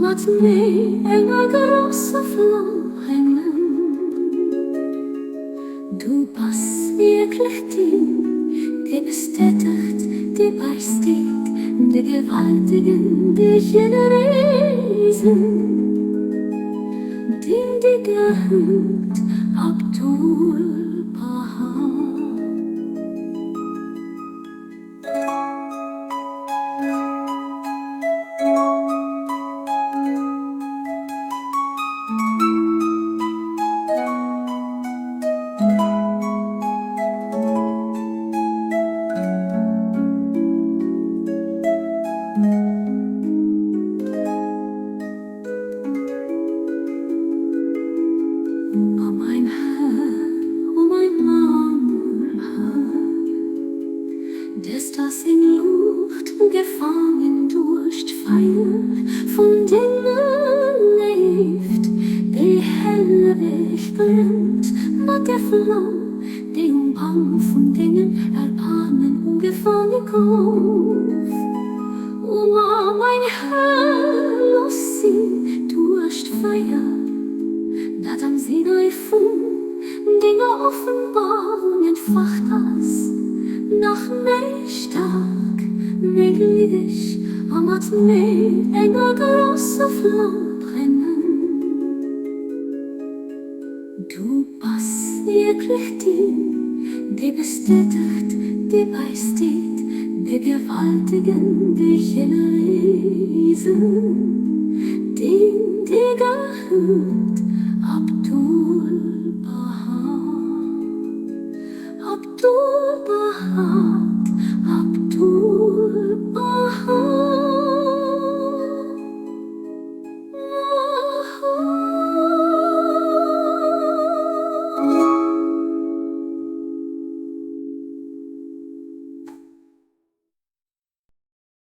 Mat méi enger grousser Flam brennen. Du bass wierklech deen, dee bestätegt, dee beisteet, de Gewaltegen, de Generéisen, deen dee gehört, Abdu'l-Bahá. O mein Herr, o mein armer Herr, Des das in Luft gefangen durch d'Feier vun denger Léift, déi hellewech brennt mat der Flam, déi um Bam vun dengem Erbaarmen ugefaange gouf. O mein Herr, looss si duerch d'Feier, dat am Sinai vun denger Offenbarung entfacht ass, nach méi staark, méi gliddeg a mat méi enger grousser Flam brennen. Du bass wierklech deen, dee bestätegt, dee beisteet, de Gewaltegen, de Generéisen, deen dee gehört, Abdu'l-Bahá, Abdu'l-Bahá.